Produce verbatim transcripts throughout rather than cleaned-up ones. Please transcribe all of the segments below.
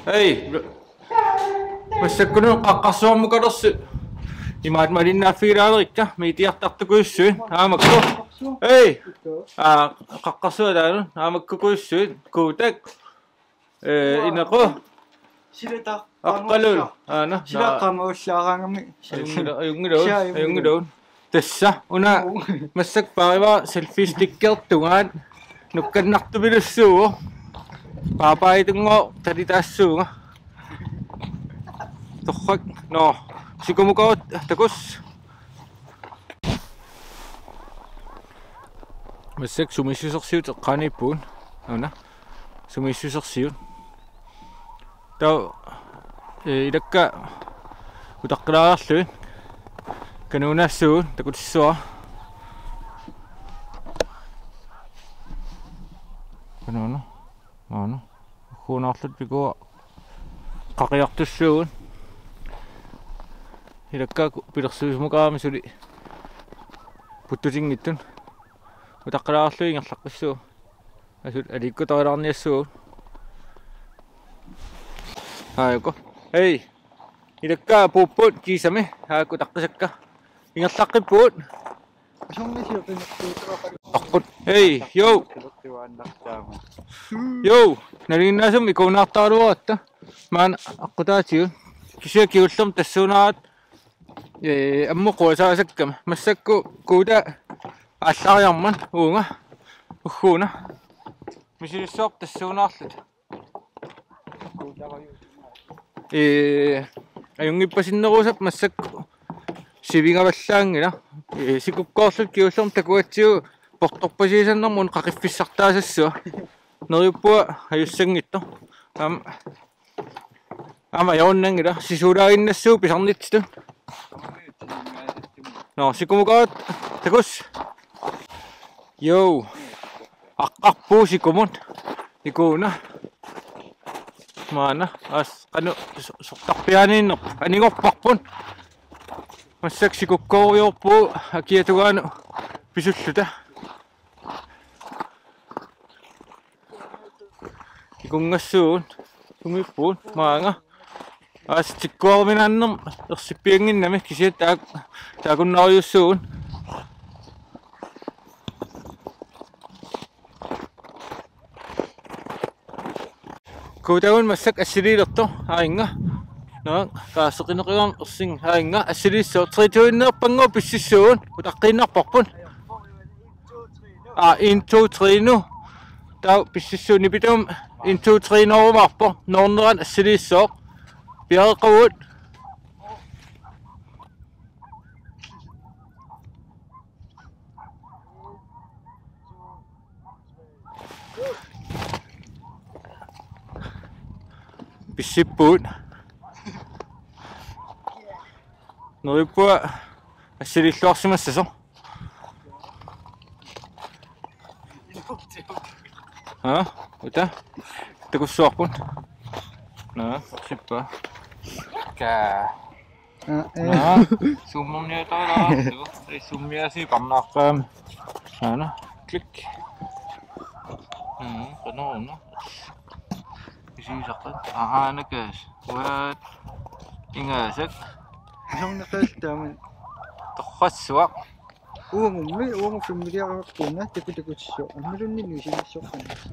Hej. Massakkut una qaqqarsuarmukalersi. Imaat malinnaaffigilaarikka miitiartartukujussuit. Aamakku. Hej. Aa, qaqqarsuataanut. Aamakku kujussuit. Kuutak. Eh, inequ. Silata. Aqqalul. Aana. Sila qamaullaaraangami. Ajunngila-, ajunngilaa. Ajunngilaa. Tassa, una massakkut paarivara selfie stickertungaat nukkannartupilussuuvoq. Paapaajitunngooq talitaassuunga. Torrak, nå, sikumukaat takuss. Massakkut sumiissusersiut eqqaaniippugut. Una. Sumiissusersiut. Taava, eh, ilakka utaqqilaariarlugit kanuunaassuugut takutissuara. Kanuuna. Maana. Ugguuna arlaat pikua qaqiartussuugut. Ilakka pilersuisumukaami suli puttutinngitsut. Utaqqilaariarlugit ingerlaqqissuugut. Asut aliikkutarilaarniassuugut. Aajuku. Hej. Ilakka puupput kiisami. Aajuku utaqqisakka. Ingerlaqqippugut. Arput. Hej, jo. Jo, nalinginnaasumik ikuunaartaraluaratta. Maani aqqutaatigut. Kisianni kingullermik tassuunaaratta. Ee, ammut quasaasakkami. Massakkut Kuuta aallariarmat uunga. Ugguuna. Misilissuarput tassuunaarluta. Ee, ajunngippassinnerusapput massakkut sivingavallaanngilaq. Ee, sikukkoorluta kingullermik takugatsigu portorpasiisannermut qaqiffissartaasassua. Neriuppunga ajussanngitsoq. Aamma Aamma ajorunnanngilaq, sisuulaaginnassuugut pisarnitsitut. Nå, sikumukaat, takuss. Jo. Aqqarpugut sikumut. Ikuuna. Maana, as, qanoq, so-, sortarpiaaniinnerput. Anigorparput. Massakkut sikukkoorujoorpugut, akia tungaanut pisulluta. Ikunngassuugut, sumippugut, maanga. Aasiit tikkuaruminaannermik ersippiannginnami kisianni taak-, taakkunnarujussuugut. Kuutagut massakkut assiliilertoq, aajunga. Nå, kaaseqineqigami ersinngilaq, aajunga, assiliissooq, tre to-inneerpannguaq pississuugut, utaqqiinnarparput. Aa, en, to, tre nu. Taava pississuugut nipitagummi en, to, tre noorumaarpoq. Noornerani assiliissooq. Piareeqqavugut. Pissippugut. Neriuppunga assiliilluarsimassasoq. Ha? Uta? Takussuarput. Nå, sippa. Ka. Aa, ee. Nå, summorniataalaarlu. Ei summiasi parnaaqqaami. Aana, klik. Mm, qanoruna. Isigisaqaat. Aana kaas. What? Ingasak. Asorneqaat taaman. Torrassuaq. Uangummi, uangu filmiliaraqquuna, taku takutissuaq. Ammalunni nuisigissoqqaannassi.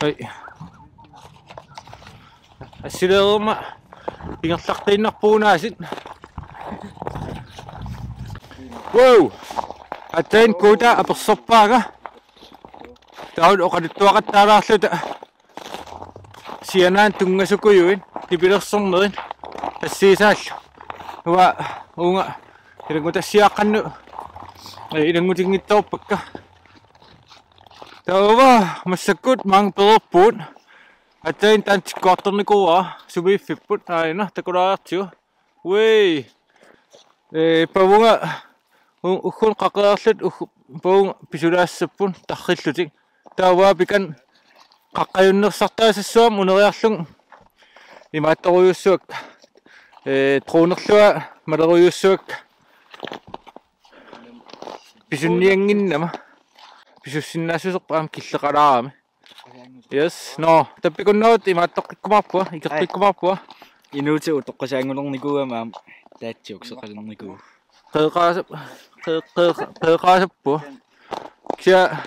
Hej. Assileeruma ingerlaqqiinnarpugut aasiit. Wow! Aatsaat Kuuta apersorpaanga. Taava oqaluttuaqattaalaarluta. Sianaannaq tunngasukujuit, nipilersornerit, tassiisaallu. Uanga, uunga, ilanngutassiaaqqannut, eh, ilanngutinngitsoorpakka. Taava massakkut maanga pereerpugut. Aatsaat taanna tikkuartornikuuara, sumiiffipput, aajuna, takulaariartigu. Ui. Eh, pavunga, u-, ugguuna qaqilerluta, uggu-, pavunga pisulaassapput, tarrillutik. Taava pikan qaqqajunnersartaasassavammi uneriarlunga imaattorujussuakka. Eh, dronerlunga malerujussuakka. Pisunniannginnama. Pisussinnaassuserput aamma killeqalaarami. Yes, no, tappikunnaat imaattoqqikkumaarpunga, ikeqqikkumaarpunga. Inuutit utoqqasaanngulernikuugamik aamma taatsiuk seqalernikuuvoq. Qeqaasap-, qe-, qe-, qeqaasappunga. Kisianni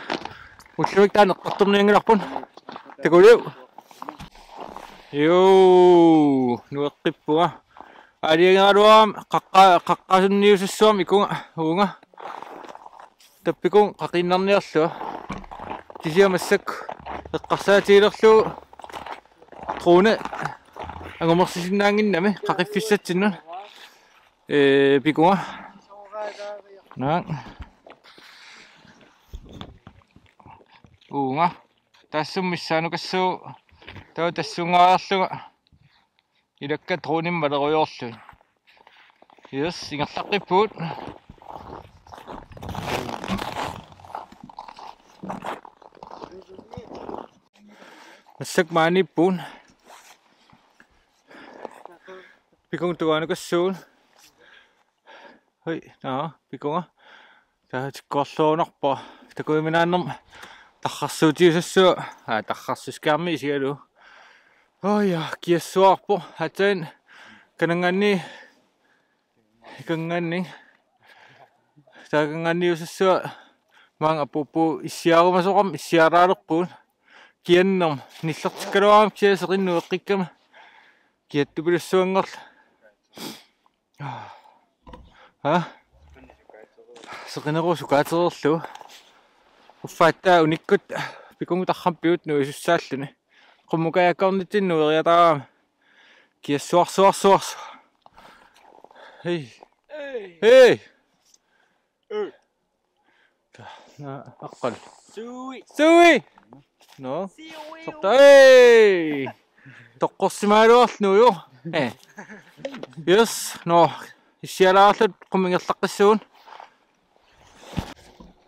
ullumikkut taanna eqqartornianngilarput. Takuliuk. Juu, nueqqippunga. Aalajangeruaram qaqqa-, qaqqasunniussassuarmik ikunga, uunga. Tappikuunnga qaqiinnarniarlunga. Kisianni massakkut eqqarsaatigilerlugu drone angumersisinnaannginnami qaqiffissatsinnut. Ee, pikunga. Naak. Uunga. Taassuma missaanukassuuvoq. Taava tassungaarlunga. Ilakka dronimik malerujoorlugit. Yes, ingerlaqqippugut. Massakkut maaniippugut. Pikunga tungaanukassuugut. Hoi, naa, pikunga. Taava tikkuarluarunarpoq. Takujuminaannermik tarrarsuutigisassavara. Aa, tarrarsuuteqarmat isigalugu. Oj, ja, kiassuarpoq. Aatsaat kananngaanniit. Ikanngaanniit. Taakanngaanniit usassavara. Maanga apuuppugut issiarumasoqarmat issiaraalerpugut. Kiannermik. Nillertikkaluarama kisianni seqinnut eqqikkama. Kiattupilussuanngorlunga. Ha? Seqinerusoq sukaatereerlugu. Uffa aatsaat unikkut pikunga tarrampigut nuisussaalluni. Qummukajakkoornitsinni nueriataarama. Kiassuarsuarsuarsu. Hei. Hei. Hei. Naa, aqqal. Sui. Sui. No. Sui. Sorta. Hei. Toqqorsimagaluarlugu jo. Eh. Yes, no. Issialaarluta qummut ingerlaqqissuugut.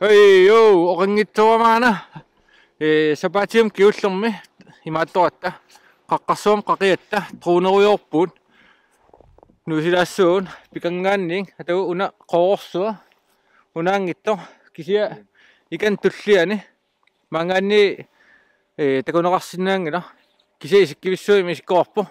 Hei, jo, oqanngitsoorama maanna. Ee, sapaatiummi kingullermi imaattoratta. Qaqqarsuarmut qaqiatta, dronerujoorpugut. Nuisilaassuugut, pikanngaanniit, atagu una qoorsuaq. Unaanngitsoq, kisianni ikanneq tulliani. Maanngaanniit, ee, takuneqarsinnaanngilaq. Kisianni isikkivissuaq ima isikkoqarpoq.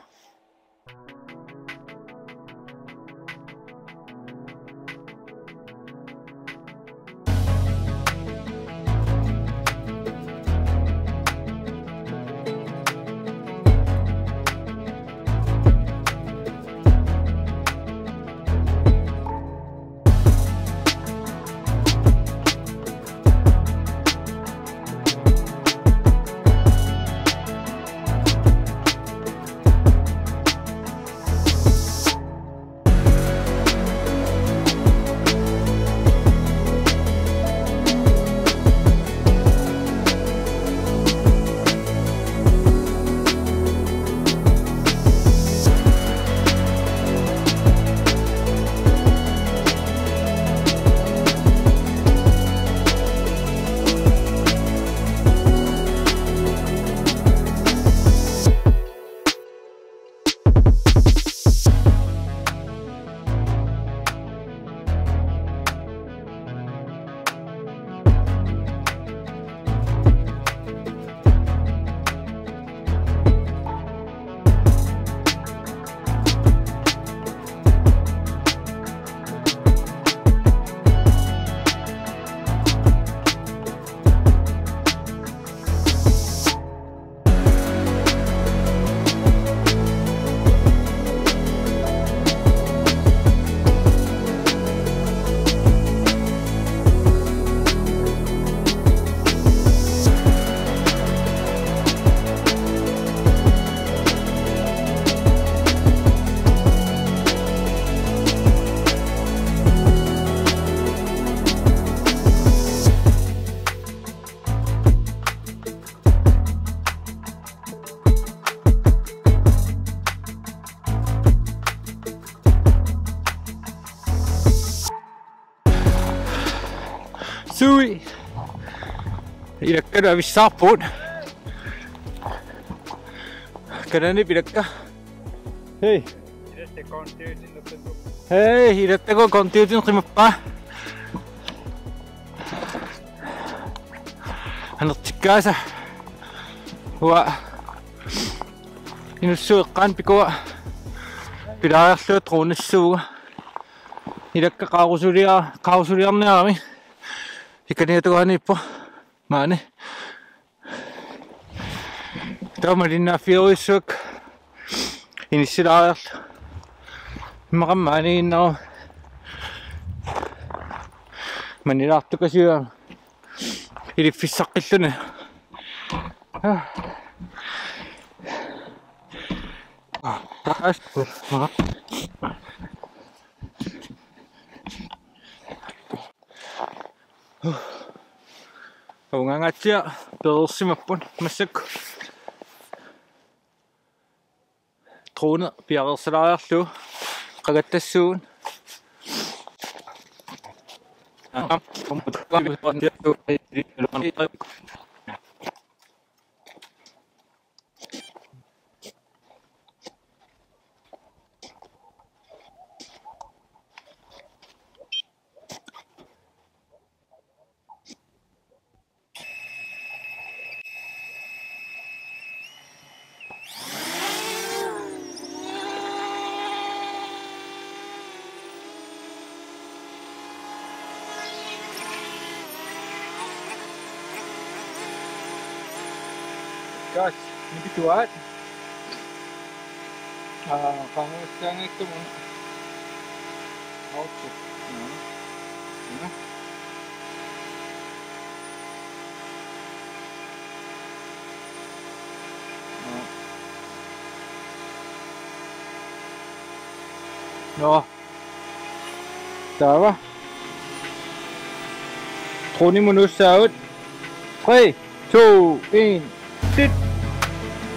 Sui. Ilakka avissaarpugut. Kanani pilakka. Hei. Hei, ilattako kontiutin qimappaa. Anertikkaasa. Uanga Inussuk eqqaani pikua pilaariarlunga dronessuuvunga. Ilakka qaarusulia-, qaarusuliarniarami. Ikaniatungaaniippoq maani. Taava malinnaaffigerujussuakka inissilaariarlunga. Immaqa maaniinnaruma manilaartukasiugama iliffissaqqilluni. Avungaangaatsiaq pereersimapput massakkut. Drone piareersalaariarlugu qaqattassuugut. Guys, nipituaat. Aa, qaangerussaanngikkaluarpoq. Auto. Aa. Aa. Aa. Nå. Taava. Tronimut nuussaagut. Tre, to, en, tit.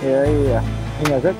Ja, ja. Ingasak.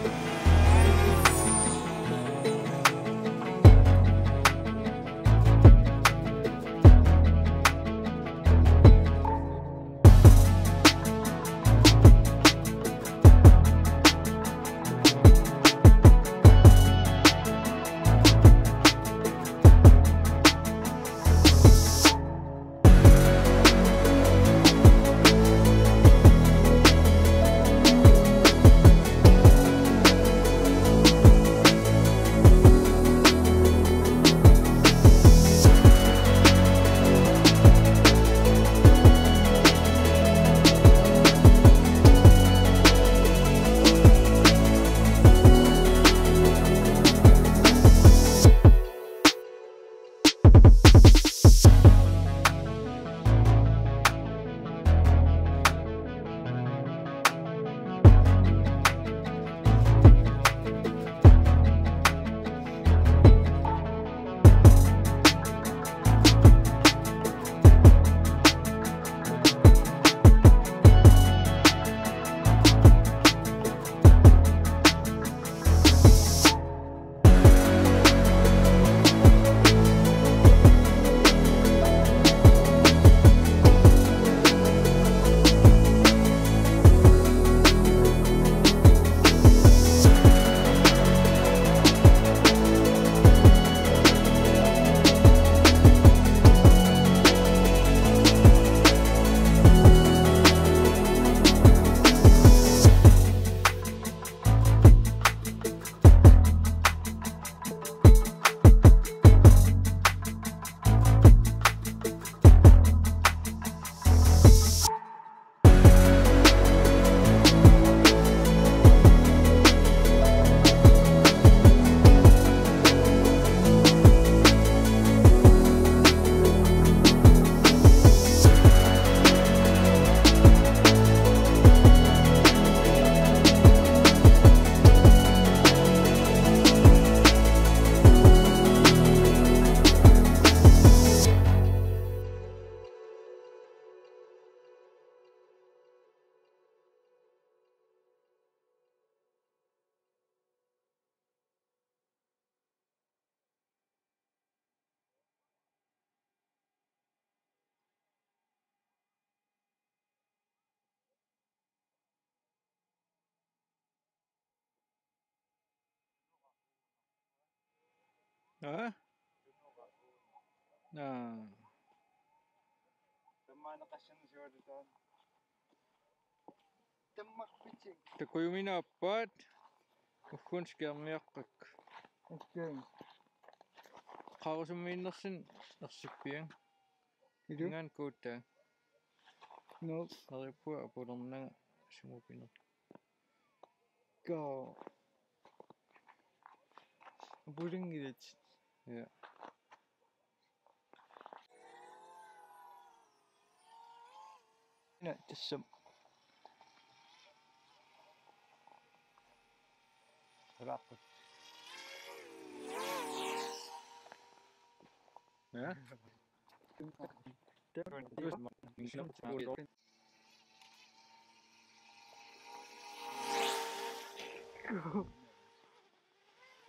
Aa? Aa. Tamaana qassanngisuata taanna. Takujuminaappaat. Ugguuna skærmiaqqakka. Okay. Qarusummiinnersunut ersippianga. Ilu? Ingaan kuutaa. No. Neriuppunga apulernanga sumut pineq. Go. Apulinngilat. Ja. Ina tassam. Raqqut. Ja?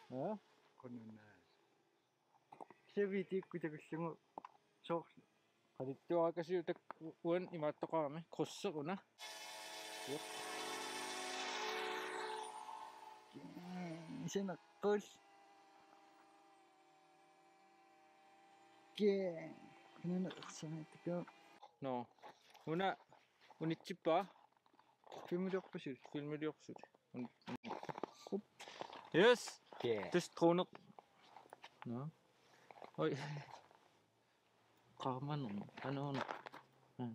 Ja? Kisianni tikkut takullugu soorlu. Qalittuarakasiutak uani imaattoqarami krydseq una. Jep. Isenaqqul. Ke. Kunana ersaneetikka. No. Una unitsippaa. Filmiliorpusi. Filmiliorpusi. Yes. Yeah. Tassa droner. No. Oj. Qarmanermut. Qanoq una. Aa.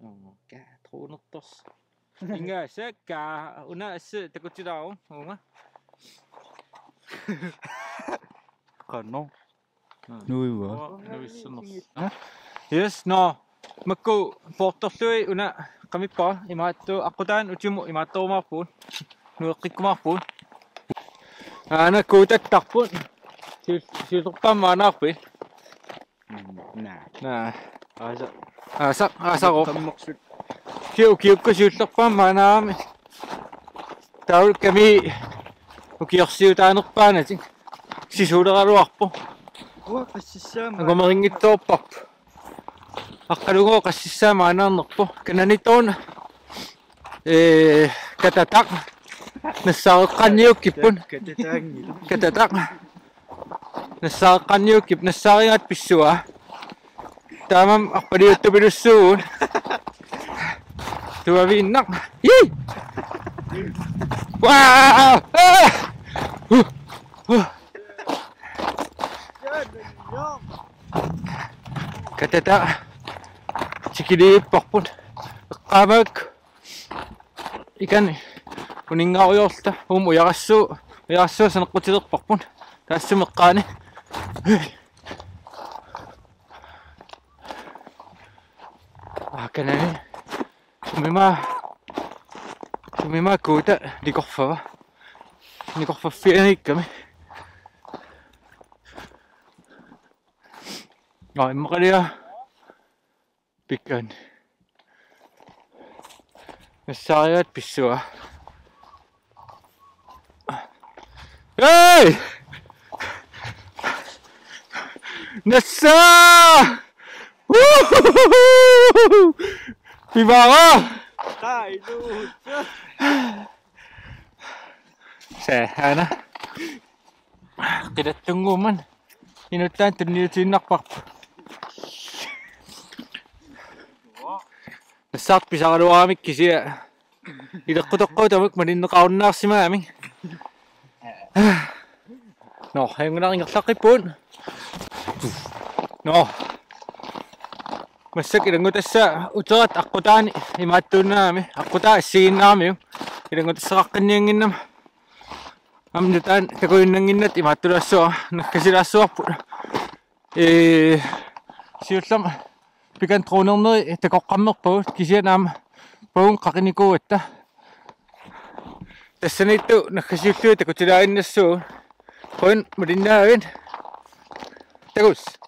Aa, ka dronertorsuaq. Inga sakka una assi takutilaaruk uunga. Qanoq. Nuiva. Nuissunersoq. Yes, no. Makku poortorlugit una qamippara imaattoq aqqutaani utimut imaattorumaarpugut. Nueqqikkumaarpugut. Aana kuutattarput. Siul-, siullerpaamik maanaarpit? Naa. Naa. Aasa. Aasa, aasarooq. Qammersut. Kiu-, kiukkut siullerpaamik maanaarami. Taava kami ukiorsiutaanerpaanatik. Sisuuleraluarpoq. Uanga qassissaammat. Angumerinngitsoorparput. Aqqalugooq qassissaammat maanaarnerpoq. Kananitoon. Ee, katataq. Nassaareqqanniukkipput. Katataanngilaq. Katataq. Nassaareqqanniukkip nassaarigaat pissavaa. Taamaammat arpaliuttupilussuugut. Tuaviinnaq. Ii! Waa! Aa! Huh! Huh! Katataq. Tikiliipparput. Eqqaamaakku. Ikani uninngarujoorluta uuma ujarassuu-, ujarassua saneqqutilerparput. Taassuma eqqaani. Aa, kanani. Sumimaa, sumimaa kuuta nikorfava. Nikorfaffianiikkami. Aa, immaqalia. Pikkan. Nassaarigaat pissavaa. Hey! Nassaa! Woohoo! Pivara! Qailuut. Sa, aana. Qilattunnguummat. Inuttaaq tunniutiinnarparput. Nassaartut pisaraluaramik kisianni. Ileqqutoqqaat tamakku malinneqarunnaarsimagamik. Nå, ajunngilaq ingerlaqqippugut. Nå. Massakkut ilanngutassat uterat aqqutaani imaattuunnaagami. Aqqutaa assigiinnaagamiuk. Ilanngutassaqaqqinniannginnama. Aamma nutaamik takujunnannginnatta imaattulaassuara, naggasilaassuarput. Ee, siullermik pikani dronerneri takoqqammerpagut kisianni aamma pavunnga qaqinikuugatta. Tassaniittoq naggasiullugit takutilaaginnassuugut. Qujan malinnaagavit. Takuss.